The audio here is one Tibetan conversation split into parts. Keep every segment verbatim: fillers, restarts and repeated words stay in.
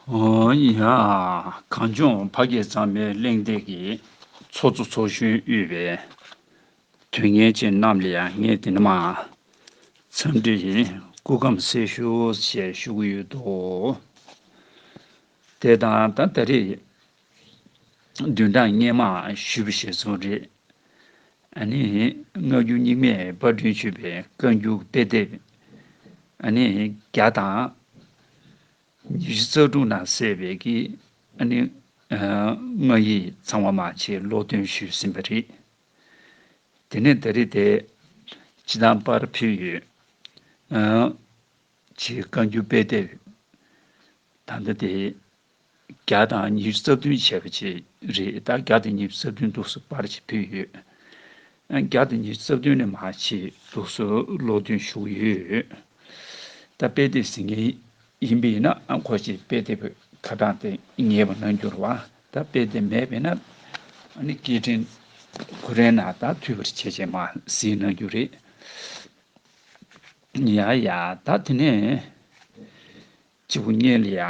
ཨོ་ཡ། གངས་ལྗོངས་ཕ་སྐད་གཙང་མའི་གླེང་སྟེགས་ཀྱི་ཚོགས་གཙོ་ཚོགས་གཞོན་དབུས་པའི་དོན་གཉེར་ཅན་རྣམས་ལ་ཡང་ངས་འདི་ནས་མར་འཚམས་འདྲི་ཡི་སྐུ་ཁམས་བཟང་ཞུ་ཞེས་ཞུ་གི་ཡོད་དོ། དེ་དང་ད་ད་རེས་བདུན་ཕྲག་སྔོན་མ་ཞུས་པ་ཞིག་སོང་རེད། ཨ་ནི་སྔ་འགྱུར་རྙིང་མའི་དཔར་སྐྲུན་ཞུས་པའི་བཀའ་འགྱུར་དཔེ་དེབ། ཨ་ནི་བརྒྱ་དང་ཉི་ཤུ་རྩ་དྲུག་ནང་གསལ་བའི་གི་ཨ་ནི་ཨ་སྔགས་ཡིག་ཚང་མ་མར་ཅིག་ཀློག་འདོན་ཞུས་ཟིན་པ་རེད། དེ་ནས་ད་རེས་དེ་སྤྱི་བཏང་པར་ཕུལ་ཡོད། ཨ་ཅིག་བཀའ་འགྱུར་དཔེ་དེབ་ད་ལྟ་དེ་བརྒྱ་དང་ཉི་ཤུ་རྩ་བདུན་བྱས་པ་ཅིག་རེད། ད་བརྒྱ་དང་ཉི་ཤུ་རྩ་བདུན་འདུག་སེ་པར་ཅིག་ཕུལ་ཡོད། ཨ་བརྒྱ་དང་ཉི་ཤུ་རྩ་བདུན་ནས་མར་ཅིག་འདུག་སེ་ཀློག་འདོན་ཞུ་གི་ཡོད། ད་དཔེ་དེབ་ཟིན་མཁན་ཡིན་པ་ཡིན་ན་ཨ་ཁོ་ཅིག་དཔེ་དེབ་ཁ་གྲངས་དེ་ངེས་པ་གནང་རྒྱུ་རེད་བ། ད་དཔེ་དེབ་མེད་པ་ཡིན་ན་ཨ་ནི་སྐད་འཕྲིན་ཁོ་རའི་ནང་ད་མཐུད་པར་བྱས་བྱས་མར་གཟིགས་གནང་རྒྱུ་རེད། ཡ་ཡ། ད་དེ་ནས་སྤྱི་བོ་གཉིས་ལ་ཡ།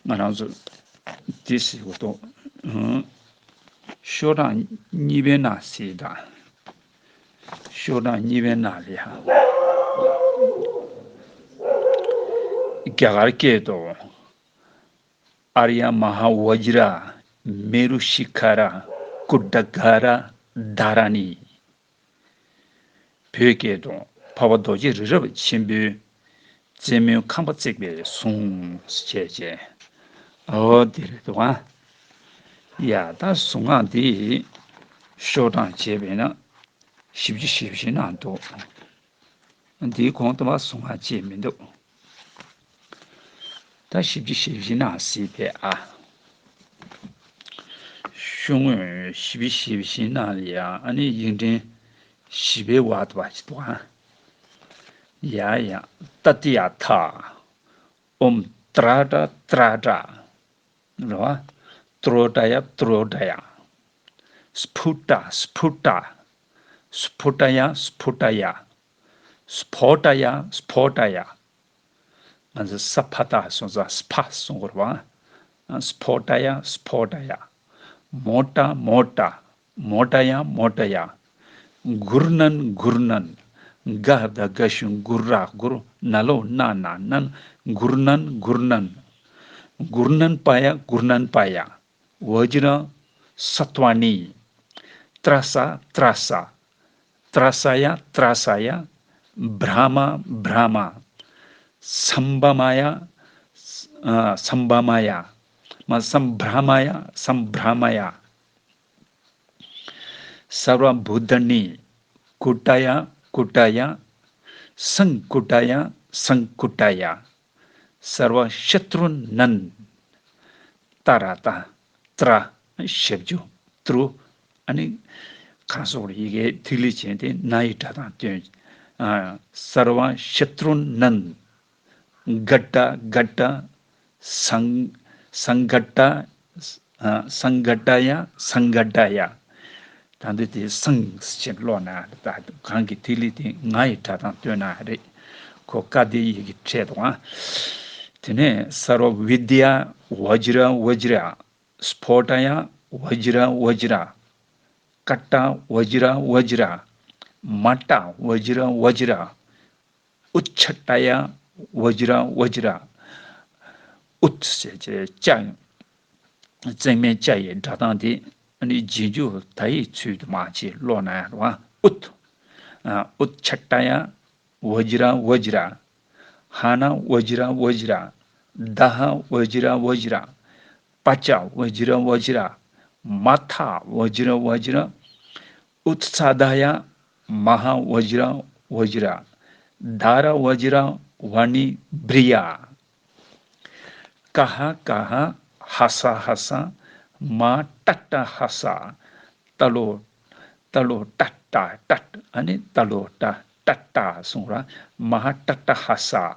ང་རང་ཚོ་དེ་ཟེར་དགོས་འདུག་ཨང་། ཤོག་གྲངས་གཉིས་པའི་ནང་གཟིགས་དང་། ཤོག་གྲངས་གཉིས་པའི་ནང་ལ་ཡ། རྒྱ་གར་སྐད་དུ། ཨཱརྱ་མ་ཧཱ་བཛྲ་མེ་རུ་ཤི་ཁ་ར་ཀུ་ཌ་ག་ར་དྷ་ར་ཎི། བོད་སྐད་དུ། འཕགས་པ་རྡོ་རྗེ་རི་རབ་ཆེན་པོའི་རྩེ་མོའི་ཁང་པ་བརྩེགས་པའི་གཟུངས་ཞེས་བྱས། ཨོ་དེ་རེད་འདུག་ཨ། ཡ་ད་གཟུངས་སྔགས་འདི་ཤོག་གྲངས་བྱས་པས་ན་བཞི་བཅུ་ཞེ་བཞི་ནང་འདུག་འདིའི་གོང་དུ་མ་གཟུངས་སྔགས་ཅིག་མི་འདུག་ད་བཞི་བཅུ་ཞེ་བཞི་ནང་གཟིགས་པས་ཨ། ཤོག་ངོས་བཞི་བཅུ་ཞེ་བཞི་ནང་ལ་ཡ་ཨ་ནི་དབྱིངས་ཕྲེང་བཞི་པའི་བར་དུ་བ་ཞིག་འདུག་ཨ། ཡ་ཡ། ཏ་ཏི་ཡ་ཐ། ཨོཾ་ཏྲ་ཏྲ་ཏྲ་ཏྲ། རེད་བ། ཏྲོ་ཏྲ་ཡ་ཏྲོ་ཏྲ་ཡ། སྤུ་ཏ་སྤུ་ཏ། སྤུ་ཏ་ཡ་སྤུ་ཏ་ཡ། སྤོ་ཏ་ཡ་སྤོ་ཏ་ཡ། ང་ཚོ་ས་ཕ་ཏ་སོང་ཙང་སྤ་སོང་གི་རེད་བ། སྤོ་ཏ་ཡ་སྤོ་ཏ་ཡ། མོ་ཏ་མོ་ཏ། མོ་ཏ་ཡ་མོ་ཏ་ཡ། གུར་ནན་གུར་ནན། ག་ད་ག་ཞུ་གུ་ར་གུར། ན་ལོ་ན་ན་ནན། གུར་ནན་གུར་ནན། གུར་ནན་པ་ཡ་གུར་ནན་པ་ཡ། བཛྲ་སཏྭ་ཎི། ཏྲ་ས་ཏྲ་ས། ཏྲ་ས་ཡ་ཏྲ་ས་ཡ། བྷྲ་མ་བྷྲ་མ། སམྦྷ་མ་ཡ། ཨ་སམྦྷ་མ་ཡ། མ་སམ་བྷྲ་མ་ཡ་སམ་བྷྲ་མ་ཡ། སརྦ་བྷུ་ཏ་ཎི། ཀུ་ཏ་ཡ་ཀུ་ཏ་ཡ། སཾ་ཀུ་ཏ་ཡ་སཾ་ཀུ་ཏ་ཡ། སརྦ་ཤ་ཏྲུ་ནན། ཏ་ར་ཏ། ཏྲ། ཞབས་ཀྱུ་ཏྲུ། ཨ་ནི་གང་སོགས་ཡི་གེ་ཐིག་ལེ་ཅན་དེ་ན་ཡི་སྒྲ་དང་བསྟུན། ཨ་སརྦ་ཤ་ཏྲུ་ནན། ག་ཏ་ག་ཏ། སང་སང་ག་ཏ། ཨ་སང་ག་ཏ་ཡ་སང་ག་ཏ་ཡ། ད་འདི་དེ་སང་ཞེས་ཀློག་ན་ད་གང་གི་ཐིག་ལེ་དེ་ང་ཡི་སྒྲ་དང་བསྟུན་ན་རེད། ཁོ་ཀ་དེ་ཡི་གེ་འཕྲད་དོ། ཨ་དེ་ནས་སརྦ་བི་དྱ་བཛྲ་བཛྲ། སྤོ་ཏ་ཡ་བཛྲ་བཛྲ། ཀ་ཏ་བཛྲ་བཛྲ། མ་ཏ་བཛྲ་བཛྲ། ཨུ་ཆ་ཏ་ཡ་བཛྲ་བཛྲ། ཨུཏ་ཟེར་བྱས་ཅ། བརྩེགས་མའི་ཅ་ཡི་སྒྲ་གདངས་དེ་ཨ་ནི་རྗེས་འཇུག་ད་ཡི་ཚུལ་དུ་མ་བྱས་ཀློག་ན་ཡང་རུང་བ། ཨུཏ། ཨུ་ཆ་ཏ་ཡ་བཛྲ་བཛྲ། ཧ་ན་བཛྲ་བཛྲ། ད་ཧ་བཛྲ་བཛྲ། པ་ཅ་བཛྲ་བཛྲ། མ་ཐ་བཛྲ་བཛྲ། ཨུ་ཙ་ད་ཡ་མ་ཧཱ་བཛྲ་བཛྲ། དྷ་ར་བཛྲ་ཝ་ཎི་བྲི་ཡ། ཀ་ཧ་ཀ་ཧ། ཧ་ས་ཧ་ས། མ་ཏ་ཏ་ཧ་ས། ཏ་ལོ་ཏ་ལོ་ཏ་ཏ་ཏ། ཨ་ནི་ཏ་ལོ་ཏ་ཏ་ཏ་གསུང་ར། མ་ཧཱ་ཏ་ཏ་ཧ་ས།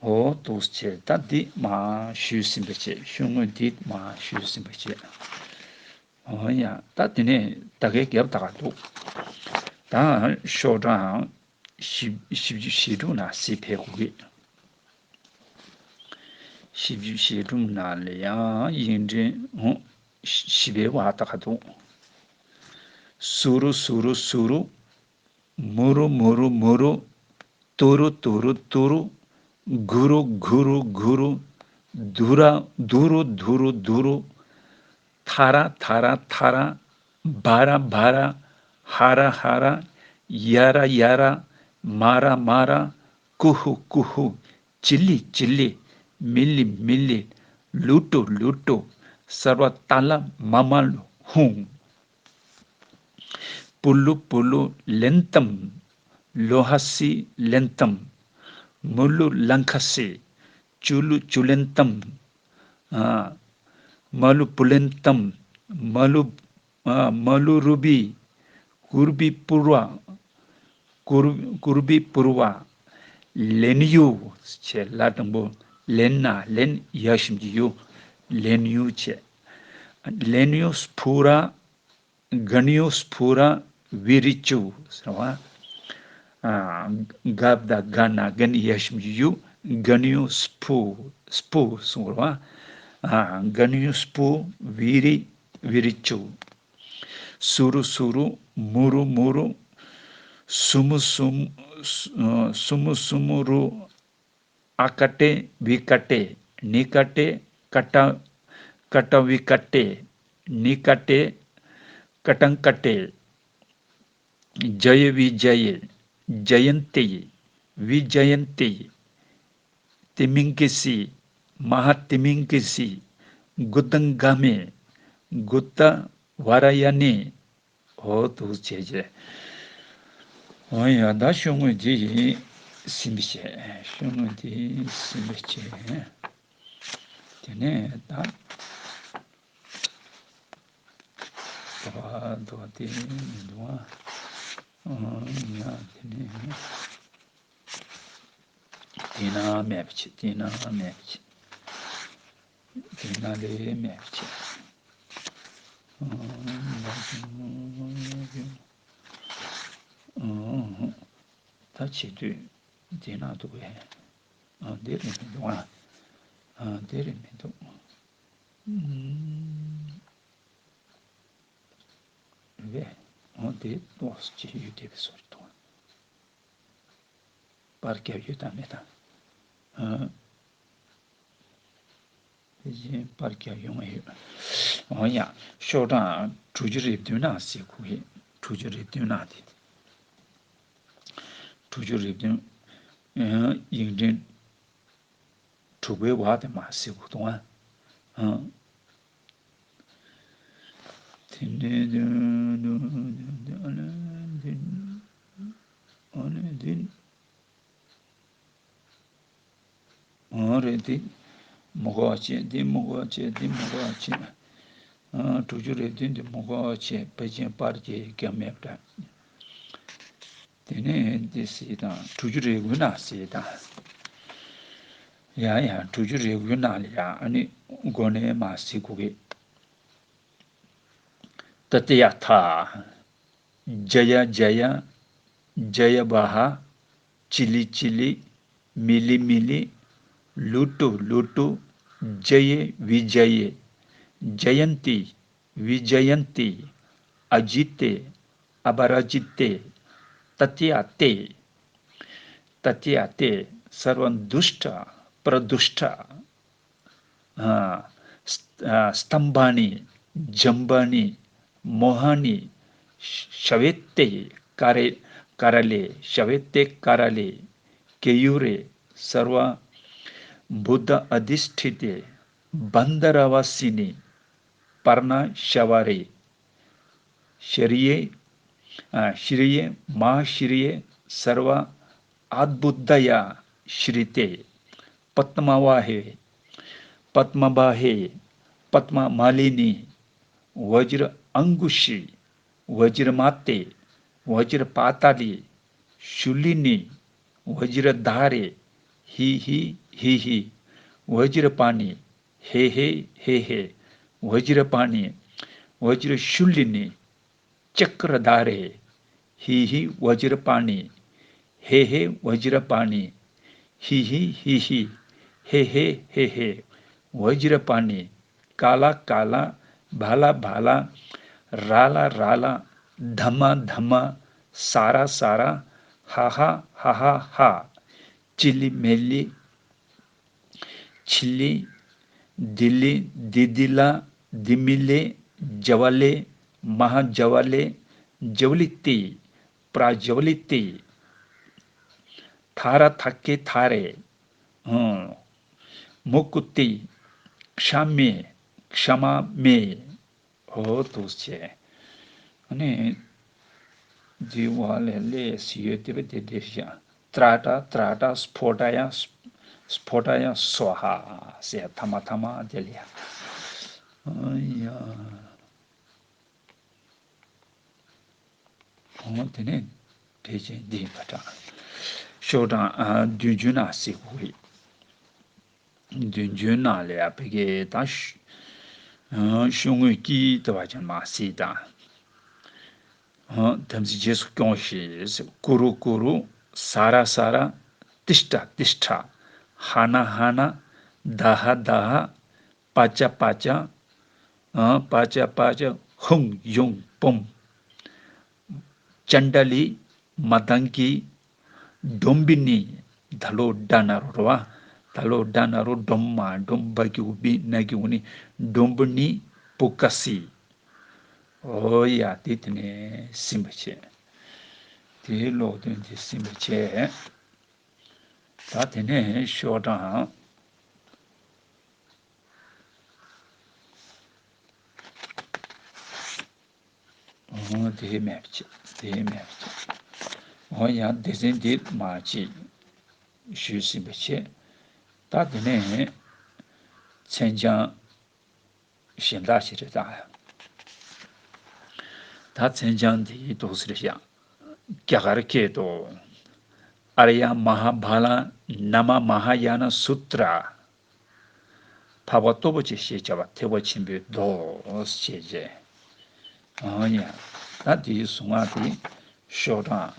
འོ་འདུག་སེ་བྱས་ད་འདི་མར་ཞུས་ཟིན་པ་བྱས། ཤོག་ངོས་འདི་མར་ཞུས་ཟིན་པ་བྱས། འོ་ཡ། ད་དེ་ནས་ད་གའི་རྒྱབ་ད་ག་འདུག་ད་ཤོག་གྲངས་བཞི་བཞི་བཅུ་ཞེ་དྲུག་ནང་གཟིགས་ཕེབས་དགོས་ཀྱི། ཞིབ་འཇུག་བྱེད་སྒྲུང་ནང་ལ་ཡང་ཡིག་འབྲུ་ཞིབ་པའི་བར་ཐག་འདུག་སུ་རུ་སུ་རུ་སུ་རུ། མུ་རུ་མུ་རུ་མུ་རུ། ཏུ་རུ་ཏུ་རུ་ཏུ་རུ། གུ་རུ་གུ་རུ་གུ་རུ། དུ་ར་དུ་རུ་དུ་རུ་དུ་རུ། ཐ་ར་ཐ་ར་ཐ་ར། བ་ར་བ་ར། ཧ་ར་ཧ་ར། ཡ་ར་ཡ་ར། མ་ར་མ་ར། ཀུ་ཧུ་ཀུ་ཧུ། ཅི་ལི་ཅི་ལི། མི་ལི་མི་ལི། ལུ་ཏུ་ལུ་ཏུ། སརྦ་ཏ་ལ་མ་མ་ལ་ཧུང་། པུ་ལུ་པུ་ལུ་ལན་ཏམ། ལོ་ཧ་སི་ལན་ཏམ། མུ་ལུ་ལང་ཁ་སི། ཅུ་ལུ་ཅུ་ལན་ཏམ། ཨ། མ་ལུ་པུ་ལན་ཏམ། མ་ལུ། ཨ། མ་ལུ་རུ་བི། ཀུར་བི་པུར་བ། ཀུར་ཀུར་བི་པུར་བ། ལན་ཡུ་བྱས། ལ་དང་པོ་ལན་ན་ལན། ཡ་ཞབས་ཀྱུ་ཡུ། ལན་ཡུ་བྱས། ལན་ཡུ་སྤུ་ར། གན་ཡུ་སྤུ་ར་བི་རི་ཅུ་ཟེར་བ། ཨ། གབ་ད་ག་ན་གན། ཡ་ཞབས་ཀྱུ་ཡུ། གན་ཡུ་སྤུ། སྤུ་ཟེར་བ། ཨ། གན་ཡུ་སྤུ་བི་རི་བི་རི་ཅུ། སུ་རུ་སུ་རུ། མུ་རུ་མུ་རུ། སུ་མུ་སུ་མུ། སུ་མུ་སུ་མུ་རུ། ཨ་ཀ་ཏེ་བི་ཀ་ཏེ། ནི་ཀ་ཏེ་ཀ་ཏ། ཀ་ཏ་བི་ཀ་ཏེ། ནི་ཀ་ཏེ་ཀ་ཏང་ཀ་ཏེ། ཇ་ཡེ་བི་ཇ་ཡེ། ཇ་ཡན་ཏེ། བི་ཇ་ཡན་ཏེ། ཏི་མིང་ཀི་སི། མ་ཧཱ་ཏི་མིང་ཀི་སི། གུ་ཏང་ག་མེ། གུ་ཏ་ཝ་ར་ཡ་ནི། འོ་འདུག་བྱས་བྱས། འོ་ཡ། ད་ཤོག་ངོས་འདི་ཟིན་པ་བྱས། ཤོག་ངོས་འདི་ཟིན་པ་བྱས། དེ་ནས་ད། འདུག་པ་འདུག་པ་དེ་མི་འདུག་ཨ། ཨང་། ཡ། དེ་ནས། དེ་ན་མེད་པ་བྱེད། དེ་ན་མེད་པ་བྱེད། དེ་ན་ལས་མེད་པ་བྱེད། ཨང་། ད་བྱེད་དུས་དེ་ན་འདུག་པས། ཨ། འདི་རེད་མི་འདུག་ཨ། ཨ། འདི་རེད་མི་འདུག་ཨུམ། རེད། འོ་དེ་ཏོག་ཙམ་ཅིག་ཡོད་བསྡད་པའི་བཟོ་རེད་འདུག་པར་རྒྱབ་ཡོད་དམ་མེད་དམ། ཨ། དེ་བཞིན་པར་རྒྱབ་ཡོང་ཡོད། འོ་ཡ། ཤོག་གྲངས་དྲུག་ཅུ་རེ་བདུན་ནང་ཟེར་གོ་གི། དྲུག་ཅུ་རེ་བདུན་ནང་དེ། དྲུག་ཅུ་རེ་བདུན། ཨ། ཡིག་འབྲུ་དྲུག་པའི་བར་དེ་མར་གཟིགས་དགོས་འདུག་ཨ། ཨ། དེ་ནས་དུ་དུ་དུ་དུ་ཨ་ནི་དུ་ཨ་ནི་དུ། ཨ། རེད་དེ། མུ་ག་བྱས། འདི་མུ་ག་བྱས། འདི་མུ་ག་བྱས། ཨ། དྲུག་ཅུ་རེ་བདུན་འདི་མུ་ག་བྱས། ཕལ་ཆེར་པར་རྒྱག་ཡ་མེད་པ་འདྲ། དེ་ནས་འདི་གཟིགས་དང་། དྲུག་ཅུ་རེ་དགུའི་ནང་གཟིགས་དང་། ཡ་ཡ། དྲུག་ཅུ་རེ་དགུའི་ནང་ལ་ཡ། ཨ་ནི་མགོ་ནས་མར་གཟིགས་དགོས་ཀྱི། ཏ་ཏི་ཡ་ཐ། ཇ་ཡ་ཇ་ཡ། ཇ་ཡ་བ་ཧ། ཅི་ལི་ཅི་ལི། མི་ལི་མི་ལི། ལུ་ཏུ་ལུ་ཏུ། ཇ་ཡེ་བི་ཇ་ཡེ། ཇ་ཡན་ཏི། བི་ཇ་ཡན་ཏི། ཨ་ཇི་ཏེ། ཨ་པ་ར་ཇི་ཏེ། ཏ་ཏི་ཡ་ཏེ། ཏ་ཏི་ཡ་ཏེ། སརྦ་དུཥྚ་པྲ་དུཥྚ། ཨ། སྟམྦྷ་ཎི། ཇམ་བྷ་ཎི། མོ་ཧ་ཎི། ཤ་བེ་ཏེ་ཀ་རེ། ཀ་ར་ལེ། ཤ་བེ་ཏེ་ཀ་ར་ལེ། ཀེ་ཡུ་རེ། སརྦ་བུདྡྷ་ཨ་དྷིཥྛི་ཏེ། བན་དྷ་ར་བ་སི་ནི། པར་ཎ་ཤ་བ་རེ། ཤྲི་ཡེ། ཨ། ཤྲི་ཡེ། མ་ཧཱ་ཤྲི་ཡེ། སརྦ་ཨདྦུད་དྷ་ཡ་ཤྲི་ཏེ། པདྨ་ཝ་ཧེ། པདྨ་བ་ཧེ། པདྨ་མ་ལི་ནི། བཛྲ་ཨང་གུ་ཤི། བཛྲ་མ་ཏེ། བཛྲ་པ་ཏ་ལི། ཤུ་ལི་ནི། བཛྲ་དྷ་རེ། ཧི་ཧི་ཧི་ཧི། བཛྲ་པ་ཎི། ཧེ་ཧེ་ཧེ་ཧེ། བཛྲ་པ་ཎི། བཛྲ་ཤུ་ལི་ནི། ཅཀྲ་དྷ་རེ། ཧི་ཧི་བཛྲ་པ་ཎི། ཧེ་ཧེ་བཛྲ་པ་ཎི། ཧི་ཧི་ཧི་ཧི། ཧེ་ཧེ་ཧེ་ཧེ། བ་ཇི་ར་པ་ཎི། ཀ་ལ་ཀ་ལ། བ་ལ་བ་ལ། ར་ལ་ར་ལ། དྷ་མ་དྷ་མ། ས་ར་ས་ར། ཧ་ཧ་ཧ་ཧ་ཧ། ཅི་ལི་མི་ལི། ཆི་ལི། དི་ལི་དི་དི་ལ། དི་མི་ལི། ཇ་ཝ་ལི། མ་ཧ་ཇ་ཝ་ལི། ཇ་ཝ་ལི་ཏི། པྲ་ཇ་ཝ་ལི་ཏི། ཐ་ར་ཐ་ཀེ་ཐ་རེ། ཨང་། མུ་ཀུ་ཏི། ཤ་མེ། ཤ་མ་མེ། ཨོ་ཏུ་ཆེ། ཨ་ནི། འདི་བ་ལས་ལས་སི་ཡོད་དེ་བ་དེ་དེ་ཤ། ཏྲ་ཏྲ་ཏྲ་ཏྲ་སྤོ་ཏ་ཡ། སྤོ་ཏ་ཡ་སྭཱ་ཧཱ་ཟེར་ཐ་མ་ཐ་མ་དེ་ལ་ཡ། ཨ་ཡ། ཨོ་དེ་ནས་དེ་བཞིན་འདི་མ་དྲང་། ཤོག་གྲངས་ཨ་བདུན་ཅུ་ན་གཟིགས་དགོས་ཡིན། བདུན་ཅུའི་ནང་ལ་ཡ་ཕ་གི་ད་ཤུ་ཨ་ཤུ་ངོས་ཀྱི་ལྟ་བ་ཅན་མ་སྲིད་དང་། ཨ་དམ་ཚིག་རྗེས་སུ་སྐྱོང་ཞེས་ཀུ་རུ་ཀུ་རུ། ས་ར་ས་ར། ཏིཥྛ་ཏིཥྛ། ཧ་ན་ཧ་ན། དྷ་ཧ་དྷ་ཧ། པ་ཅ་པ་ཅ། ཨ་པ་ཅ་པ་ཅ། ཧཱུྃ་ཧཱུྃ་བུམ། ཅཎྜ་ལི། མ་ཏང་གི། ཌོམ་བི་ནི། ད་ལོ་ཌ་ན་རོ་རོ་བ། ད་ལོ་ཌ་ན་རོ་ཌོམ་མ་ཌོམ་བ་གི་གུ་བི་ན་གི་གུ་ནི། ཌོམ་བི་ནི་པུ་ཀ་སི། ཨོ་ཡ་དེ་དེ་ནས་ཟིན་པ་བྱས། དེའི་ཀློག་འདོན་དེ་ཟིན་པ་བྱས། ད་དེ་ནས་ཤོག་གྲངས། འོ་དེ་མེད་པ་བྱས། དེ་མེད་པ་བྱས། འོ་ཡང་སྡེ་ཚན་འདི་མ་ཅིག་ཞུས་ཟིན་པ་བྱས། ད་དེ་ནས་མཚན་བྱང་གཞན་དག་ཞིག་རེད་ད། ད་མཚན་བྱང་འདིའི་འདུག་ཟེར་ཡང་རྒྱ་གར་སྐད་དུ། ཨཱརྱ་མ་ཧཱ་བ་ལ་ན་མ་མ་ཧཱ་ཡ་ན་སུ་ཏྲ། འཕགས་པ་སྟོབས་པོ་ཆེ་ཞེས་བྱ་བ་ཐེག་པ་ཆེན་པོའི་མདོ་ཞེས་བྱས། ཨང་ཡ། ད་དེའི་གཟུངས་སྔགས་དེ་ཤོག་གྲངས་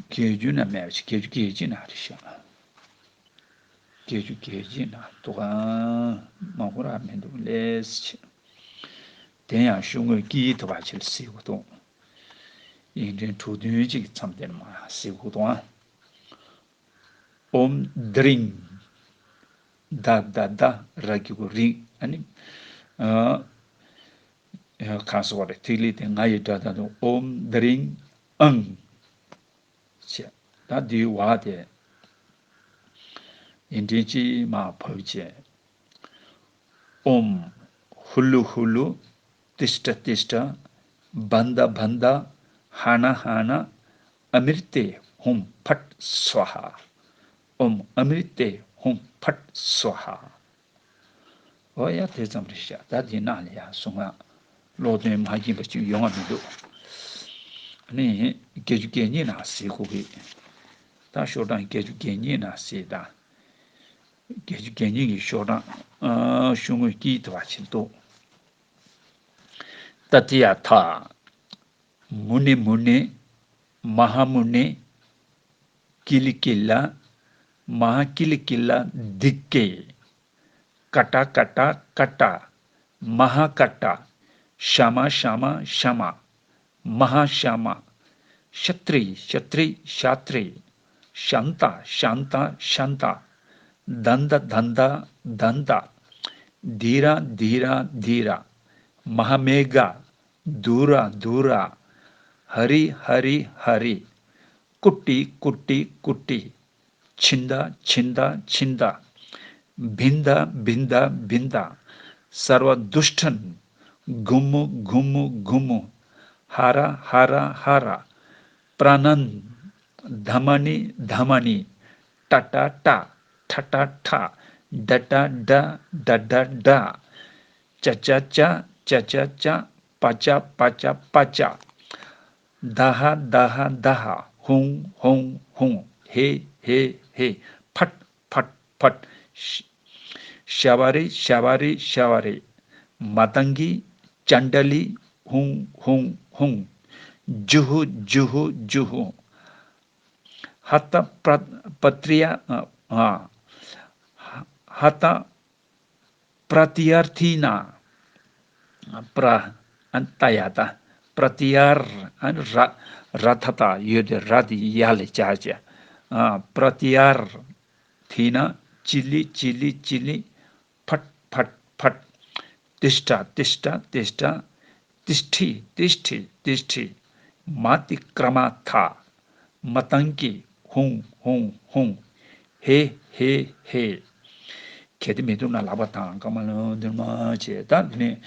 བརྒྱད་ཅུ་ན་མེད་པ་ཞིག་བརྒྱད་ཅུ་གྱ་གཅིག་ན་རེད་ཤག་བརྒྱད་ཅུ་གྱ་གཅིག་ན་འདུག་ག་མང་པོ་རག་མི་འདུག་ལས་ཆེ། དེ་ཡང་ཤུ་ངོས་ཀྱི་ཐུབ་པ་ཆེར་གཟིགས་དགོས་འདུག་ཡིག་ཕྲེང་དྲུག་བདུན་གཅིག་མཚམས་དེར་མ་གཟིགས་དགོས་འདུག་ཨ། ཨོཾ་དྷ་རིང་། ད་ད་ད་ར་གི་གུ་རིང་། ཨ་ནི། ཨ་གང་སོགས་རེད། ཐིག་ལེ་དེ་ང་ཡི་སྒྲ་དང་དུ། ཨོཾ་དྷ་རིང་ཨང་། བྱས། ད་འདིའི་བ་དེ་ཡིག་ཕྲེང་གཅིག་མར་ཕབ་བྱས། ཨོཾ་ཧུ་ལུ་ཧུ་ལུ། ཏིཥྛ་ཏིཥྛ། བནྡྷ་བནྡྷ། ཧ་ན་ཧ་ན། ཨ་མྲྀ་ཏེ་ཧཱུྃ་ཕཊ་སྭཱ་ཧཱ། ཨོཾ་ཨ་མྲྀ་ཏེ་ཧཱུྃ་ཕཊ་སྭཱ་ཧཱ། འོ་ཡ་དེ་ཙམ་རེད་ཤག་ད་དེ་ནང་ལ་ཡ་གཟུངས་སྔགས་ཀློག་འདོན་མ་ཡིན་པ་ཅིག་ཡོང་བ་མི་འདུག་ཨ་ནི་བརྒྱད་ཅུ་གྱ་གཉིས་ནང་གཟིགས་དགོས་ཀྱི། ད་ཤོག་གྲངས་བརྒྱད་ཅུ་གྱ་གཉིས་ནང་གཟིགས་དང་། བརྒྱད་ཅུ་གྱ་གཉིས་ཀྱི་ཤོག་གྲངས་ཨ་ཤུ་ངོས་ཀྱི་ཐུབ་པ་ཆེར་འདུག་ཏ་ཏི་ཡ་ཐ། མུ་ནེ་མུ་ནེ། མ་ཧཱ་མུ་ནེ། ཀི་ལི་ཀི་ལ། མ་ཧཱ་ཀི་ལི་ཀི་ལ་དི་ཀེ། ཀ་ཏ་ཀ་ཏ་ཀ་ཏ། མ་ཧཱ་ཀ་ཏ། ཤ་མ་ཤ་མ་ཤ་མ། མ་ཧཱ་ཤ་མ། ཤ་ཏྲི་ཤ་ཏྲི་ཤ་ཏྲི། ཤཱན་ཏ་ཤཱན་ཏ་ཤཱན་ཏ། དན་ཏ་དན་ཏ་དན་ཏ། དྷི་ར་དྷི་ར་དྷི་ར། མ་ཧཱ་མེ་ག། དྷུ་ར་དྷུ་ར། ཧ་རི་ཧ་རི་ཧ་རི། ཀུ་ཏི་ཀུ་ཏི་ཀུ་ཏི། ཆིན་ཏ་ཆིན་ཏ་ཆིན་ཏ། བིན་ཏ་བིན་ཏ་བིན་ཏ། སརྦ་དུཥྛན། གུ་མུ་གུ་མུ་གུ་མུ། ཧ་ར་ཧ་ར་ཧ་ར། པྲ་ཎན། དྷ་མ་ཎི་དྷ་མ་ཎི། ཏ་ཏ་ཏ། ཐ་ཐ་ཐ། ཌ་ཌ་ཌ། ཌ་ཌ་ཌ། ཅ་ཅ་ཅ། ཅ་ཅ་ཅ། པ་ཅ་པ་ཅ་པ་ཅ། དྷ་ཧ་དྷ་ཧ་དྷ་ཧ། ཧཱུྃ་ཧཱུྃ་ཧཱུྃ། ཧེ་ཧེ་ཧེ། ཕཊ་ཕཊ་ཕཊ། ཤ་བ་རི་ཤ་བ་རི་ཤ་བ་རི། མ་ཏང་གི། ཅཎྜ་ལི། ཧཱུྃ་ཧཱུྃ་ཧཱུྃ། ཇུ་ཧུ་ཇུ་ཧུ་ཇུ་ཧུ། ཧ་ཏ་པྲ་པ་ཏྲི་ཡ། ཨ། ཧ་ཏ་ प्रत्यर्थिना, प्र- ཨ་ནི་ཏ་ཡ་ཏ། प्रत्यार- ཨ་ནི་ར- ར་ཐ་ཏ་ཡོད་དེ་ར་དེ་ཡ་ལ་སྦྱར་བྱས། ཨ། प्रत्यर्थिना चिलि चिलि चिलि फट् फट् फट्। तिष्ठ तिष्ठ तिष्ठ तिष्ठि तिष्ठि तिष्ठि। मातिक्रमाथ मतंगि हुं हुं हुं। हे हे हे। གལ་ཏེ་མི་འདུག་ན་ལག་པ་དང་རྐང་པ་ལ་འདིར་མ་བྱས། ད་འདི་ནས་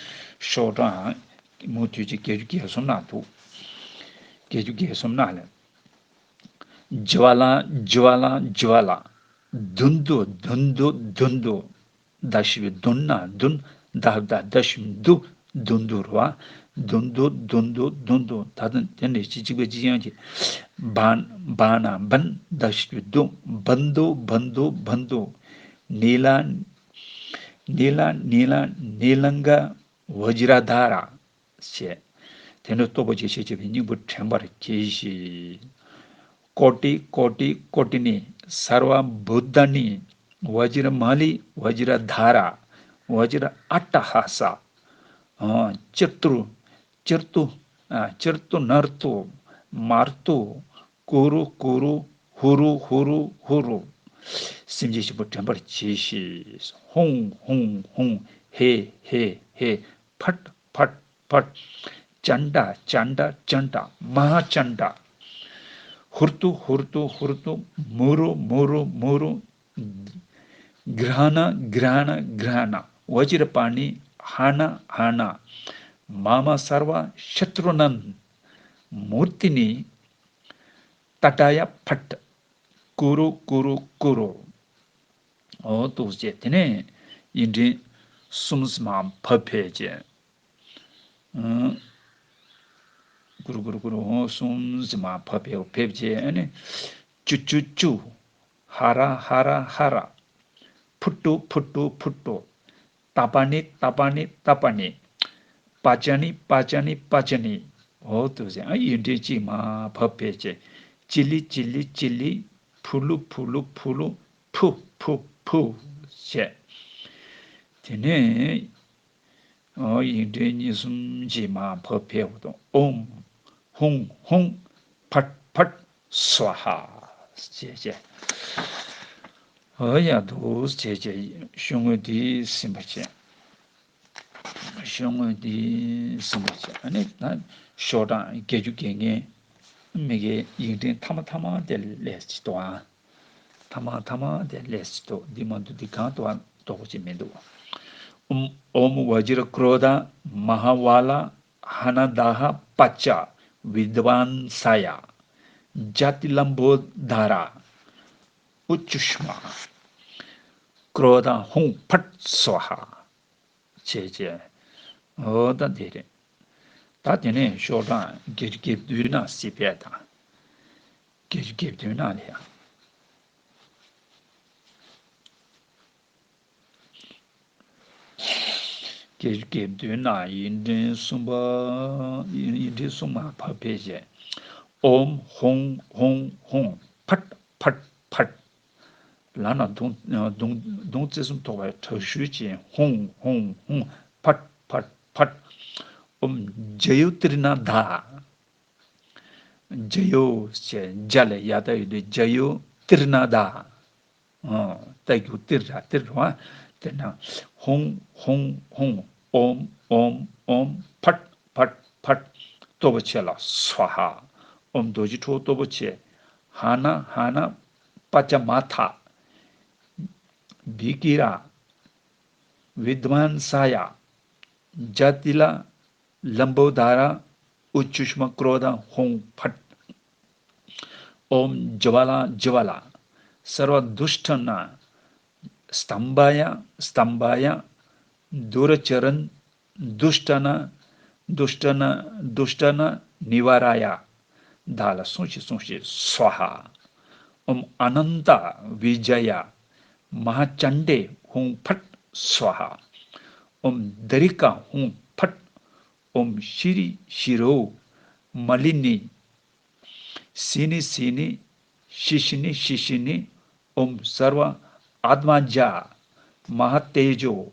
ཤོག་གྲངས་མུ་མཐུད་ཀྱི་བརྒྱད་ཅུ་གྱ་གསུམ་ནང་འདུག་བརྒྱད་ཅུ་གྱ་གསུམ་ནང་ལ། ज्वाला ज्वाला ज्वाला। धुन्धु धुन्धु धुन्धु। ད་ཞབས་ཀྱུ་དུ་ན་དུན། ད་ད་ད་ཞབས་ཀྱུ་དུ། དུན་དུ་ར། དུན་དུ་དུན་དུ་དུན་དུ། ད་ད་དེ་འདྲ་ཅི་གཅིག་པ་གཅིག་རྐྱང་གི། བ་ན་བ་ན་བན། ད་ཞབས་ཀྱུ་དུ། བན་དུ་བན་དུ་བན་དུ། ནི་ལ་ནི་ལ་ནི་ལ་ནི་ལང་ག་བཛྲ་དྷ་ར། ཞེས། དེ་ནས་སྟོབས་པོ་ཆེ་ཞེས་བྱ་བའི་སྙིང་པོ་དྲན་པར་གྱིས་ཤིག་ཀོ་ཏི་ཀོ་ཏི་ཀོ་ཏི་ནི། སརྦ་བྷུ་ཏ་ནི། བཛྲ་མ་ལི་བཛྲ་དྷ་ར། བཛྲ་ཨ་ཊ་ཧ་ས། ཨ། ཅིར་ཏུ། ཅིར་ཏུ། ཨ། ཅིར་ཏུ་ནར་ཏུ། མར་ཏུ། ཀུ་རུ་ཀུ་རུ། ཧུ་རུ་ཧུ་རུ་ཧུ་རུ། སེམས་ཅན་ཆེན་པོ་དྲན་པར་གྱིས་ཤིག་ཧཱུྃ་ཧཱུྃ་ཧཱུྃ། ཧེ་ཧེ་ཧེ། ཕཊ་ཕཊ་ཕཊ། ཅཎྜ་ཅཎྜ་ཅཎྜ། མ་ཧཱ་ཅཎྜ། ཧུར་ཏུ་ཧུར་ཏུ་ཧུར་ཏུ། མུ་རུ་མུ་རུ་མུ་རུ། གྲཱ་ཎ་གྲཱ་ཎ་གྲཱ་ཎ། བཛྲ་པཱ་ཎི་ཧ་ཎ་ཧ་ཎ། མ་མ་སརྦ་ཤ་ཏྲུ་ཎཱཾ་མུརྟི་ནི། ཏ་ཊཱ་ཡ་ཕཊ། ཀུ་རུ་ཀུ་རུ་ཀུ་རུ། འོ་འདུག་སེ་བྱས། དེ་ནས་ཡིག་ཕྲེང་གསུམ་ཙམ་ཕབ་ཕེབས་བྱས། ཨང་། ཀུ་རུ་ཀུ་རུ་ཀུ་རུ། འོ་གསུམ་ཙམ་ཕབ་ཕེབས་ཕེབས་བྱས། ཨ་ནི། ཅུ་ཅུ་ཅུ། ཧ་ར་ཧ་ར་ཧ་ར། ཕུ་ཏུ་ཕུ་ཏུ་ཕུ་ཏུ། ཏ་པ་ཎི་ཏ་པ་ཎི་ཏ་པ་ཎི། པ་ཅ་ཎི་པ་ཅ་ཎི་པ་ཅ་ཎི། འོ་འདུག་སེ། ཨ། ཡིག་ཕྲེང་གཅིག་མར་ཕབ་ཕེབས་བྱས། ཅི་ལི་ཅི་ལི་ཅི་ལི། ཕུ་ལུ་ཕུ་ལུ་ཕུ་ལུ། ཕུ་ཕུ་ཕུ། བྱས། དེ་ནས། འོ། ཡིག་ཕྲེང་གཉིས་གསུམ་ཅིག་མར་ཕབ་ཕེབས་དང་། ཨོཾ་ཧཱུྃ་ཧཱུྃ་ཕཊ་ཕཊ་སྭཱ་ཧཱ་ཞེས་བྱས། འོ་ཡ། འདུག་སེ་བྱས་བྱས་ཤོག་ངོས་འདི་ཟིན་པ་བྱས། ཤོག་ངོས་འདི་ཟིན་པ་བྱས། ཨ་ནི་ད་ཤོག་གྲངས་བརྒྱད་ཅུ་གྱ་ལྔ། མི་གི་ཡིག་ཕྲེང་མཐའ་མ་མཐའ་མ་དེ་ལས་ཅི་འདུག་ཨ། ཐ་མ་ཐ་མ་དེ་ལས་སུ་འདུག་འདི་མ་འདུག་འདི་གང་འདུག་ཨ། དོགས་པ་ཅིག་མི་འདུག་ཨོཾ་ཨོཾ་བཛྲ་ཀྲོ་དྷ་མ་ཧཱ་ཝཱ་ལ་ཧ་ཎ་དཱ་ཧ་པ་ཅ་བི་དྷ་ཝཱན་ས་ཡ། ཛཱ་ཏི་ལམ་བོ་དྷ་ར་ཨུ་ཅུ་ཤྨ་ཀྲོ་དྷ་ཧཱུྃ་ཕཊ་སྭཱ་ཧཱ། བྱས་བྱས། འོ་ད་འདི་རེད། ད་དེ་ནས་ཤོག་གྲངས་བརྒྱད་ཅུ་གྱ་བདུན་ནང་སྲིད་པས་དང་། བརྒྱད་ཅུ་གྱ་བདུན་ནང་ལ་ཡང་། བརྒྱད་ཅུ་གྱ་བདུན་ནང་ཡིག་ཕྲེང་གསུམ་པ། ཡིག་ཕྲེང་གསུམ་མར་ཕབ་ཕེབས་བྱས། ཨོཾ་ཧཱུྃ་ཧཱུྃ་ཧཱུྃ་ཕཊ་ཕཊ་ཕཊ། ལག་ན་མདུང་མདུང་མདུང་རྩེ་གསུམ་ཐོགས་པའི་དྲག་ཤུལ་ཅན། ཧཱུྃ་ཧཱུྃ་ཧཱུྃ་ཕཊ་ཕཊ་ཕཊ། ཨོཾ་ཛ་ཡོ་ཏིར་ན་དྷཱ། ཛ་ཡོ་ཞེས་ཛ་ལ་ཡ་བཏགས་ཡོད་དུས་ཛ་ཡོ་ཏིར་ན་དྷཱ། ཨོ། རྟ་རྒྱུག་ཏིར་ར་ཏིར་ར། དེ་ན་ཧཱུྃ་ཧཱུྃ་ཧཱུྃ། ཨོཾ་ཨོཾ་ཨོཾ་ཕཊ་ཕཊ་ཕཊ། སྟོབས་པོ་ཆེ་ལ་སྭཱ་ཧཱ། ཨོཾ་རྡོ་རྗེ་ཁྲོ་བོ་སྟོབས་པོ་ཆེ། ཧ་ཎ་ཧ་ཎ་པ་ཅ་མ་ཐ། བི་ཀི་ར་བི་དྷ་ཝཱན་ས་ཡ། ཛཱ་ཏི་ལ་ལམ་བོ་དྷ་ར་ཨུ་ཅུ་ཤྨ་ཀྲོ་དྷ་ཧཱུྃ་ཕཊ། ཨོཾ་ཛྭ་ལ་ཛྭ་ལ་སརྦ་དུཥྚ་ན་སྟམྦྷ་ཡ་སྟམྦྷ་ཡ། དུ་ར་ཙ་རན་དུཥྚ་ན་དུཥྚ་ན་དུཥྚ་ན་ནི་ཝཱ་ར་ཡ། བདག་ལ་སྲུངས་ཤིག་སྲུངས་ཤིག་སྭཱ་ཧཱ། ཨོཾ་ཨ་ནནྟ་བི་ཛ་ཡ་མ་ཧཱ་ཙཎྜེ་ཧཱུྃ་ཕཊ་སྭཱ་ཧཱ། ཨོཾ་དཱ་རི་ཀ་ཧཱུྃ་ཕཊ། ཨོཾ་ཤྲཱི་ཤྲཱི་མ་ལི་ནི་སི་ནི་སི་ནི་ཤི་ཤི་ནི་ཤི་ཤི་ནི། ཨོཾ་སརྦ་ཨཱཏྨ་ཛ་མ་ཧཱ་ཏེ་ཛོ་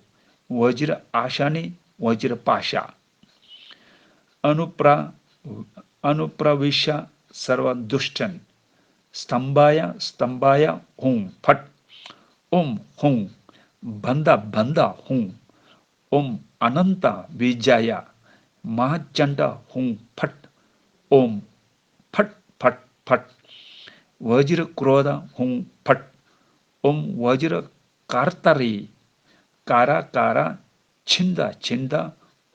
वज्र आशानि वज्रपाशा। अनुप्रा अनुप्रविश्य सर्वदुष्टन् स्तम्भाय स्तम्भाय हुं फट्। ॐ हुं बन्ध बन्ध हुं। ॐ अनन्त विजय महाचण्ड हुं फट्। ॐ फट् फट् फट्। वज्र क्रोध हुं फट्। ॐ वज्र कर्तरि कर कर छिन्द छिन्द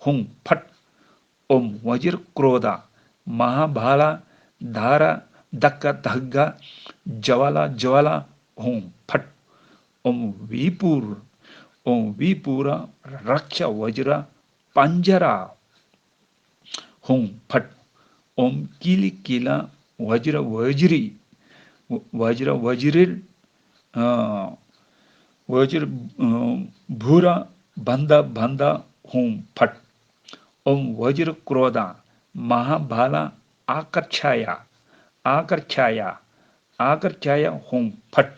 हुं फट्। ॐ वज्र क्रोध महाभाला धारा धक्क धग्ग ज्वाला ज्वाला हुं फट्। ॐ विपुर ॐ विपुर रक्ष वज्र पञ्जरा हुं फट्। ॐ किल किल वज्र वज्री वज्र वज्रिर अ, वज्र अ, भूर बन्ध बन्ध हुं फट्। ॐ वज्र क्रोध महाभाला आकर्षाय आकर्षाय आकर्षाय हुं फट्।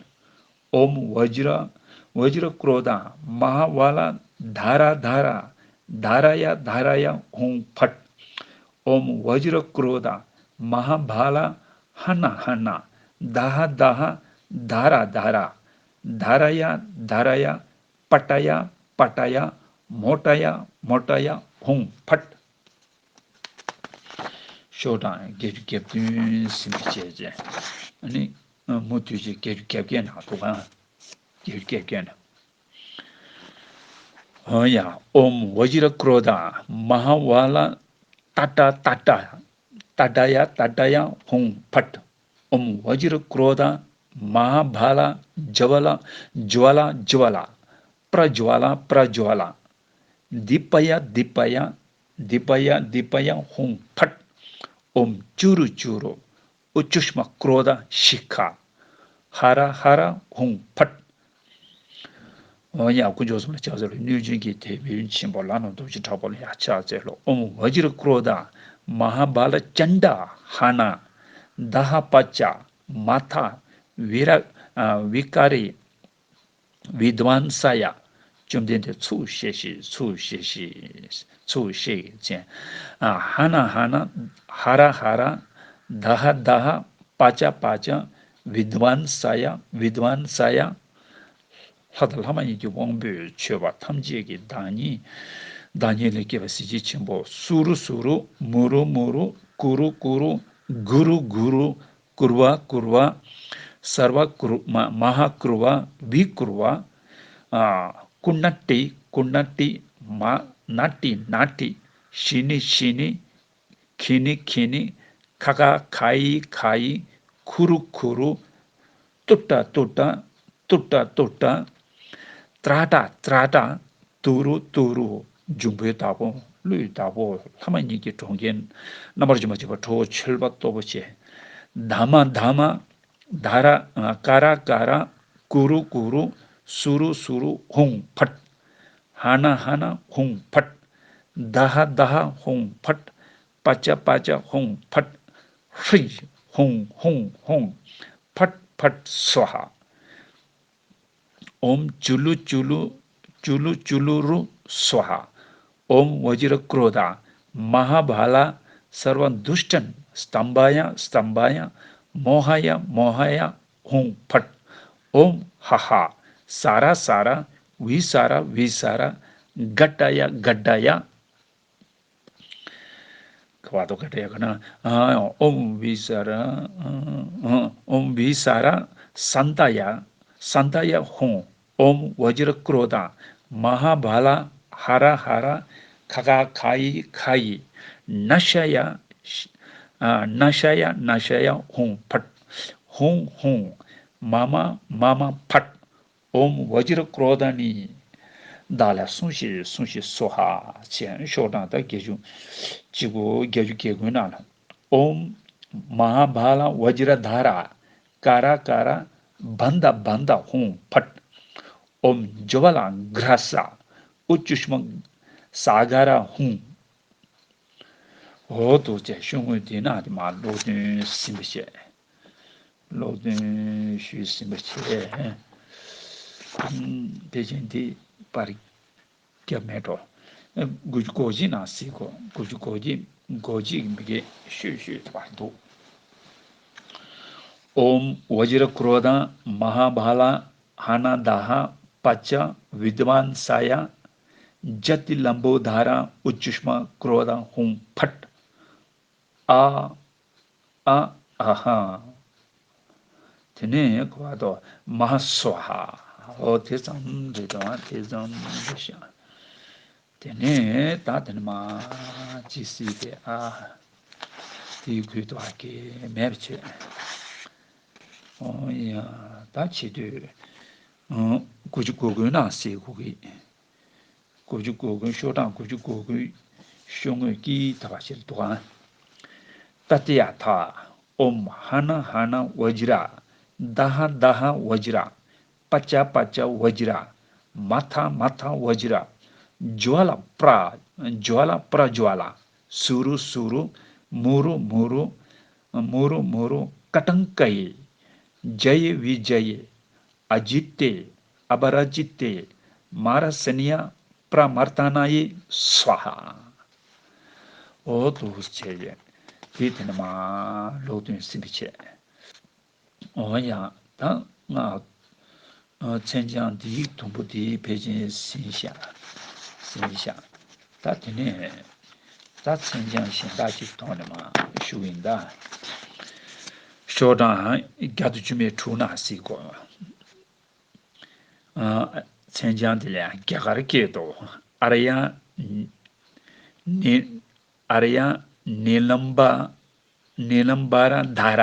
ॐ वज्र वज्र क्रोध महाभाला धारा धारा धाराय धाराय हुं फट्। ॐ वज्र क्रोध महाभाला हन हन दह दह धारा धारा धाराय धाराय पटाय पटाय मोटाय मोटाय हुं फट्། ཤོག་གྲངས་བརྒྱད་ཅུ་གྱ་བདུན་ཟིན་པའི་རྗེས་ཀྱི། ཨ་ནི། མུ་མཐུད་ཀྱིས་བརྒྱད་ཅུ་གྱ་བརྒྱད་ནང་འདུག་ག་བརྒྱད་ཅུ་གྱ་བརྒྱད་ནང་། ཨོ་ཡ། ཨོམ་བ་ཇི་ར་ཀྲོ་དྷ་མ་ཧཱ་ཝ་ལ་ཏ་ཏ་ཏ་ཏ། ཏ་ཏ་ཡ་ཏ་ཏ་ཡ་ཧཱུྃ་ཕཊ། ཨོམ་བ་ཇི་ར་ཀྲོ་དྷ་མ་ཧཱ་བྷ་ལ་ཇ་ཝ་ལ་ཇ་ཝ་ལ་ཇ་ཝ་ལ། པྲ་ཇ་ཝ་ལ་པྲ་ཇ་ཝ་ལ། དི་པ་ཡ་དི་པ་ཡ་དི་པ་ཡ་དི་པ་ཡ་ཧཱུྃ་ཕཊ། ཨོམ་ཅུ་རུ་ཅུ་རུ་ཨུ་ཅུཤ་མ་ཀྲོ་དྷ་ཤི་ཁ། ཧ་ར་ཧ་ར་ཧཱུྃ་ཕཊ། འོ་ཡ། དཀོན་མཆོག་གསུམ་ལ་ཕྱག་འཚལ་ལོ། གནོད་སྦྱིན་གྱི་དེད་དཔོན་ཆེན་པོ་ལྷ་ནང་རྡོ་རྗེ་དྲག་པོ་ལ་ཡང་ཕྱག་འཚལ་ལོ། ཨོམ་བ་ཇི་ར་ཀྲོ་དྷ་མ་ཧཱ་བྷ་ལ་ཅཎྜ་ཧ་ན་དྷ་ཧ་པ་ཙ་མ་ཐ་བི་ར་ཨ་བི་ཀ་རི་བི་དྷ་ཝན་ས་ཡ། བཅོམ་ལྡན་འདས་ཚུར་བཞེས་ཤིག་ཚུར་བཞེས་ཤིག་ཚུར་བཞེས་ཤིག་ཅན། ཨ་ཧ་ན་ཧ་ན་ཧ་ར་ཧ་ར་དྷ་ཧ་དྷ་ཧ་པ་ཙ་པ་ཙ་བི་དྷ་ཝན་ས་ཡ་བི་དྷ་ཝན་ས་ཡ། ལྷ་དང་ལྷ་མ་ཡིན་གྱི་དབང་པོས་མཆོད་པ་ཐམས་ཅད་ཀྱི་བདག་ཉིད། བདག་ཉིད་ལས་སྐྱེས་པ་གཟི་བརྗིད་ཆེན་པོ། སུ་རུ་སུ་རུ་མུ་རུ་མུ་རུ་ཀུ་རུ་ཀུ་རུ་གུ་རུ་གུ་རུ་ཀུར་བ་ཀུར་བ། སརྦ་ཀུར་མ་མ་ཧཱ་ཀུར་བ་བི་ཀུར་བ། ཨ་ཀུ་ཎ་ཏི་ཀུ་ཎ་ཏི་མ་ན་ཏི་ན་ཏི་ཤི་ནི་ཤི་ནི། ཁི་ནི་ཁི་ནི། ཁ་ཁ་ཁ་ཡི་ཁ་ཡི། ཁུ་རུ་ཁུ་རུ། ཏུ་ཏ་ཏུ་ཏ། ཏུ་ཏ་ཏུ་ཏ། ཏྲ་ཏ་ཏྲ་ཏ། ཏུ་རུ་ཏུ་རུ། འབྱུང་པོའི་བདག་པོ། ཀླུའི་བདག་པོ། ལྷ་མ་ཡིན་གྱི་གྲོང་ཁྱེར། རྣམ་པར་འཇོམས་པར་བྱེད་པ་ཁྲོ་བོ་ཁྱད་པར་འཕགས་པ་ཆེ། དྷ་མ་དྷ་མ། དྷ་ར་ཀ་ར་ཀ་ར། ཀུ་རུ་ཀུ་རུ། སུ་རུ་སུ་རུ། ཧཱུྃ་ཕཊ། ཧ་ན་ཧ་ན་ཧཱུྃ་ཕཊ། དྷ་ཧ་དྷ་ཧ་ཧཱུྃ་ཕཊ། པ་ཙ་པ་ཙ་ཧཱུྃ་ཕཊ། ཧྲཱིཿ་ཧཱུྃ་ཧཱུྃ་ཧཱུྃ། ཕཊ་ཕཊ་སྭཱ་ཧཱ། ཨོམ་ཅུ་ལུ་ཅུ་ལུ་ཅུ་ལུ་ཅུ་ལུ་རུ་སྭཱ་ཧཱ། ཨོམ་བ་ཇི་ར་ཀྲོ་དྷ་མ་ཧཱ་བྷ་ལ་སརྦ་དུཥྚ་སྟམྦྷ་ཡ་སྟམྦྷ་ཡ་མོ་ཧ་ཡ་མོ་ཧ་ཡ་ཧཱུྃ་ཕཊ། ཨོམ་ཧ་ཧ་ས་ར་ས་ར་བི་ས་ར་བི་ས་ར་ག་ཏ་ཡ་ག་ཏ་ཡ། ཁ་བ་དོ་ཁ་བྲལ་ཡག་གི་ན། ཨོམ་བི་ས་ར། ཨོམ་བི་ས་ར་སནྡྷ་ཡ། སནྡྷ་ཡ་ཧཱུྃ། ཨོམ་བ་ཇི་ར་ཀྲོ་དྷ་མ་ཧཱ་བྷ་ལ་ཧ་ར་ཧ་ར་ཁ་ཁ་ཁ་ཡི་ཁ་ཡི། ན་ཤ་ཡ། ན་ཤ་ཡ་ན་ཤ་ཡ་ཧཱུྃ་ཕཊ། ཧཱུྃ་ཧཱུྃ། མ་མ་མ་མ་ཕཊ། ཨོམ་བ་ཇི་ར་ཀྲོ་དྷ་ནི། བདག་ལ་སྲུངས་ཤིག་སྲུངས་ཤིག་སྭཱ་ཧཱ་ཅན། ཤོག་གྲངས་ད་བརྒྱད་ཅུ་གཅིག་པོ་བརྒྱད་ཅུ་གྱ་དགུ་ནང་ལ། ཨོམ་མ་ཧཱ་བྷ་ལ་བ་ཇི་ར་དྷ་ར་ཀ་ར་ཀ་ར་བན་དྷ་བན་དྷ་ཧཱུྃ་ཕཊ། ཨོམ་ཇ་ཝ་ལ་གྷྲ་ས་ཨུ་ཅུཤ་མ་ས་ག་ར་ཧཱུྃ། འོ་དོ་ཅན་ཤོག་ངོས་དེ་ན་དེ་མ་ཀློག་འདོན་ཟིན་པ་བྱས། ཀློག་འདོན་ཞུས་ཟིན་པ་བྱས། དེ་བཞིན་དེ་པར་ རྒྱབ་མེད་འགྲོ། དགུ་བཅུ་གོ་གཅིག་ནང་གཟིགས་གོ། དགུ་བཅུ་གོ་གཅིག་གོ་གཅིག་གི་མི་གེ་ཤོད་ཤོད་ཐུབ་པ་འདུག་ཨོཾ་བཛྲ་ཀྲོ་དྷ་མ་ཧཱ་བཱ་ལ་ཧ་ན་དཱ་ཧ་པ་ཙ་བི་དྭ་ཝན་ས་ཡ་ཛ་ཏི་ལམ་བོ་དྷ་ར་ཨུ་ཙུཤ་མ་ཀྲོ་དྷ་ཧཱུྃ་ཕཊ། ཨ། ཨ། ཨ་ཧ། དེ་ནས་གོ་བ་དོ། མ་ཧཱ་སྭཱ་ཧཱ། ཨོ་དེ་ཙམ་རེད་དོ། དེ་ཙམ་རེད་ཤག་དེ་ནས་ད་དེ་ནས་མ་ཅི་སྲིད་དེ་ཨ། དེའི་ཁུལ་དུ་ཨ་ཀེ་མེད་པ་བྱེད། ཨོ་ཡ། ད་བྱེད་དུས། ཨ། དགུ་བཅུ་གོ་དགུའི་ནང་གཟིགས་དགོས་ཀྱི། དགུ་བཅུ་གོ་དགུ། ཤོག་གྲངས་དགུ་བཅུ་གོ་དགུ། ཤོག་ངོས་དཀྱིལ་ཐབ་པ་ཞིག་འདུག་ཨང་། ཏ་ཏི་ཡ་ཐ། ཨོཾ་ཧ་ན་ཧ་ན་བཛྲ། དཱ་ཧ་དཱ་ཧ་བཛྲ། པ་ཙ་པ་ཙ་བཛྲ། མ་ཐ་མ་ཐ་བཛྲ། ཇྭ་ལ་པྲ། ཇྭ་ལ་པྲ་ཇྭ་ལ། སུ་རུ་སུ་རུ། མུ་རུ་མུ་རུ། མུ་རུ་མུ་རུ། ཀ་ཊང་ཀ་ཡེ། ཛ་ཡེ་བི་ཛ་ཡེ། ཨ་ཇི་ཏེ། ཨ་པ་ར་ཇི་ཏེ། མ་ར་སེ་ནི་ཡ་པྲ་མར་ཏ་ན་ཡེ་སྭཱ་ཧཱ། འོ་དུ་བྱས་ཡེ། དེ་དེ་ནས་མ་ལོག་དོན་སེམས་པའི་ཆེད། འོ་ཡ། ད་ང་། ཨ། མཚན་བྱང་འདིའི་དུམ་བུ་འདི་ཕལ་ཆེར་ཟིན་ཤག་ཟིན་ཤག་ད་དེ་ནས་ད་མཚན་བྱང་གཞན་དག་ཅིག་ཐོག་ནས་མ་ཞུ་ཡིན་ད། ཤོག་གྲངས་བརྒྱ་དང་བཅུ་མེད་དྲུག་ནང་གཟིགས་དགོས། ཨ། མཚན་བྱང་འདི་ལ་རྒྱ་གར་སྐད་དུ། ཨཱརྱ་ནི། ཨཱརྱ་ནི་ལམ་པ། ནི་ལམ་བ་ར་དྷ་ར།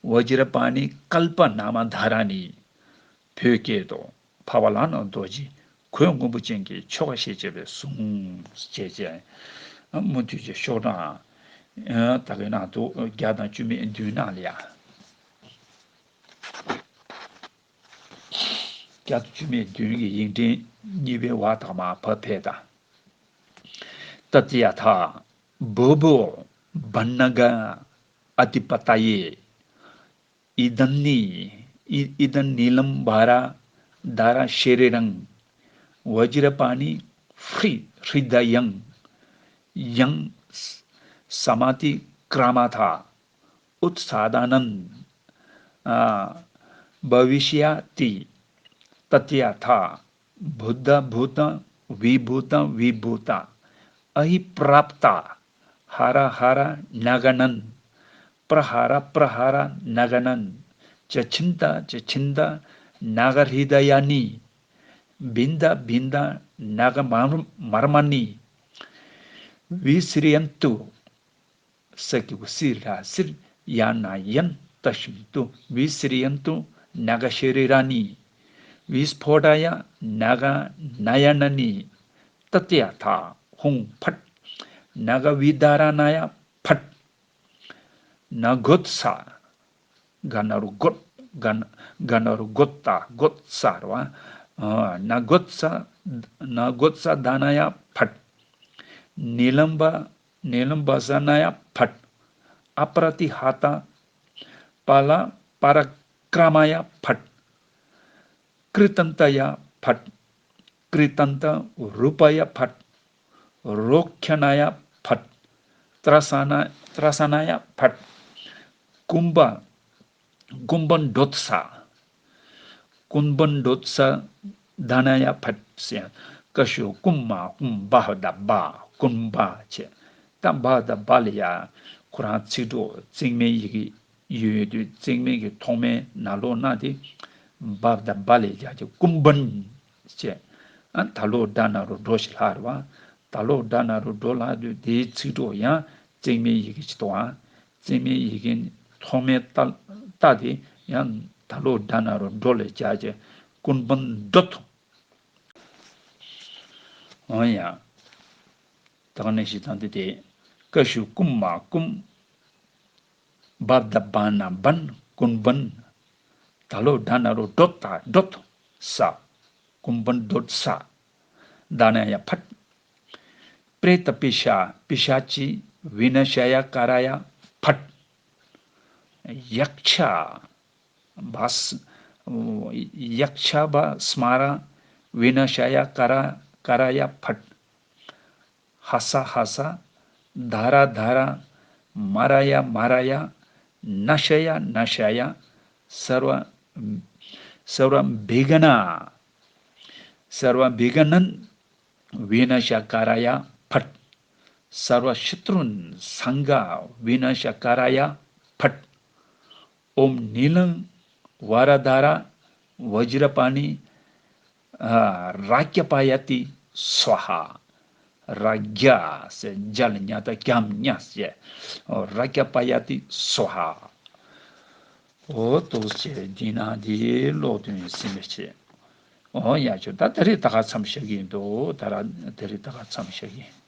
བཛྲ་པཱ་ཎི་ཀལ་པ་ན་མ་དྷ་ར་ཎི། བོད་སྐད་དུ། འཕགས་པ་ལྷ་ནང་རྡོ་རྗེ། གོས་སྔོན་པོ་ཅན་གྱི་ཆོ་ག་ཞེས་བྱ་བའི་གཟུངས་བཅས་བཅས། མུ་མཐུད་ཀྱི་ཤོག་གྲངས། ད་གའི་ནང་དུ་བརྒྱ་དང་བཅུ་མེད་བདུན་ནང་ལ་ཡ། བརྒྱ་དང་བཅུ་མེད་བདུན་གྱི་ཡིག་ཕྲེང་གཉིས་པའི་བ་དང་མ་བ་ཕད་དང་། ཏ་ཏི་ཡ་ཐ། བྷོ་བྷོ། བྷ་ན་ག། ཨ་དྷི་པ་ཏ་ཡེ། ཨི་དཱ་ནི། ཨི། ཨི་དཱ་ནི་ལམ་བ་ར། དྷ་ར་ཤ་རི་རང་། བཛྲ་པཱ་ཎི། ཧྲི། ཧྲི་ད་ཡང་། ཡང་། ས་མ་ཏི་ཀྲ་མ་ཐ། ཨུཏ་ས་དཱ་ནན། ཨ། བྷ་བི་ཤ་ཡ་ཏི། ཏ་ཏི་ཡ་ཐ། བུདྡྷ་བྷུ་ཏ། བི་བྷུ་ཏ། བི་བྷུ་ཏ། ཨ་ཧི་པྲཱཔ་ཏ། ཧ་ར་ཧ་ར། ན་ག་ནན། པྲ་ཧ་ར། པྲ་ཧ་ར། ན་ག་ནན། ཅ་ཆིན་ཏ། ཅ་ཆིན་ཏ། ན་ག་ཧྲི་ད་ཡ་ནི། བིན་ད། བིན་ད། ན་ག་མར། མར་མ་ནི། བི་སི་རི་ཡན་ཏུ། ས་གི་གུ་སི་ར་སིར། ཡ་ན་ཡན། ཏ་ཤིན་ཏུ། བི་སི་རི་ཡན་ཏུ། ན་ག་ཤ་རི་ར་ནི། བི་སི་ཕོ་ཊ་ཡ། ན་ག་ན་ཡ་ན་ནི། ཏ་ཏི་ཡ་ཐ། ཧཱུྃ་ཕཊ། ན་ག་བི་དྷ་ར་ཎ་ཡ་ཕཊ། ན་གོ་ཏ་ས། ག་ན་རོ་གོ་ཏ། ག་ན། ག་ན་རོ་གོ་ཏ། གོ་ཏ་ས་རེད་བ། ཨ། ན་གོ་ཏ་ས། ན་གོ་ཏ་ས་དྷ་ན་ཡ་ཕཊ། ནི་ལམ་བ། ནི་ལམ་བ་ས་ན་ཡ་ཕཊ། ཨ་པྲ་ཏི་ཧ་ཏ། པཱ་ལ་པཱ་ར་ཀྲ་མ་ཡ་ཕཊ། ཀྲི་ཏན་ཏ་ཡ་ཕཊ། ཀྲི་ཏན་ཏ་རུ་པ་ཡ་ཕཊ། རོ་ཁྱ་ན་ཡ་ཕཊ། ཏྲ་ས་ན། ཏྲ་ས་ན་ཡ་ཕཊ། ཀུམ་བ། ཀུམ་བན་ཌོ་ཏ་ས། ཀུམ་བན་ཌོ་ཏ་ས་དྷ་ན་ཡ་ཕཊ་ཟེར། ཀ་ཤོ་ཀུ་མ་ཀུམ། བ་བ་ད་བྷ། ཀུམ་བྷ་བྱས། ད་བ་བ་ད་བྷ་ལ་ཡ་ཁོ་རང་ཚིག་གྲོགས་བརྩེགས་མའི་ཡི་གེ་ཡོད་དུས་བརྩེགས་མའི་གི་ཐོག་མའི་ནང་ལོགས་ན་དེ་བ་བ་ད་བྷ་ལ་ཡ་ཅིག་ཀུམ་བན་བྱས། ཨ། ད་ལོག་སྒྲ་ན་རོ་འགྲོ་ཞིག་ལྷག་རེད་བ། ད་ལོག་སྒྲ་ན་རོ་འགྲོ་ལྷག་དུས་དེའི་ཚིག་གྲོགས་ཡང་བརྩེགས་མའི་ཡི་གེ་ཅིག་འདུག་ཨ། བརྩེགས་མའི་ཡི་གེ་ཐོག་མའི་ཏ། ཏ་དེ་ཡང་ད་ལོག་སྒྲ་ན་རོ་འགྲོ་ལ་སྦྱར་བྱས་ཀུམ་བན་ཌོ་ཏ། འོ་ཡ། ད་ག་ནང་བཞིན་དང་དེ་དེ། ཀ་ཤོ་ཀུ་མ་ཀུམ། བ་བ་ད་བྷ་ན་བན། ཀུམ་བན། ད་ལོག་སྒྲ་ན་རོ་ཌོ་ཏ། ཌོ་ཏ་ས། ཀུམ་བན་ཌོ་ཏ་ས། དྷ་ན་ཡ་ཕཊ། པྲེ་ཏ་པི་ཤ། པི་ཤ་ཙི། བི་ན་ཤ་ཡ་ཀ་ར་ཡ་ཕཊ། ཡཀྵ་བ། ཡཀྵ་བྷ་སྨ་ར། བི་ན་ཤ་ཡ་ཀ་ར། कराय फट्। हस हस धारा धारा मरय मरय नशय नशय सर्व सर्व विघ्न सर्व विघ्नन विनाश कराय फट्। सर्व शत्रुन संघ विनाश कराय फट्। ओम नीलं वरधर वज्रपाणि राक्यपायति स्वाहा। ར་རྒྱ་ཟེར་རྒྱ་ལ་ཉ་ད་རྒྱམ་ཉ་ཟེར། ར་རྒྱ་པ་ཡ་ཏི་སྭཱ་ཧཱ། འོ་ཏོག་ཅེ་འདི་ན་འདི་ཀློག་དོན་ཡིན་ཟིན་པའི་ཆེད། འོ་ཡ་ཆོ་ད་དེ་རིང་ད་ག་མཚམས་བཞག་གི་ཡིན་འདུག་ད་ར་དེ་རིང་ད་ག་མཚམས་བཞག་གི་ཡིན།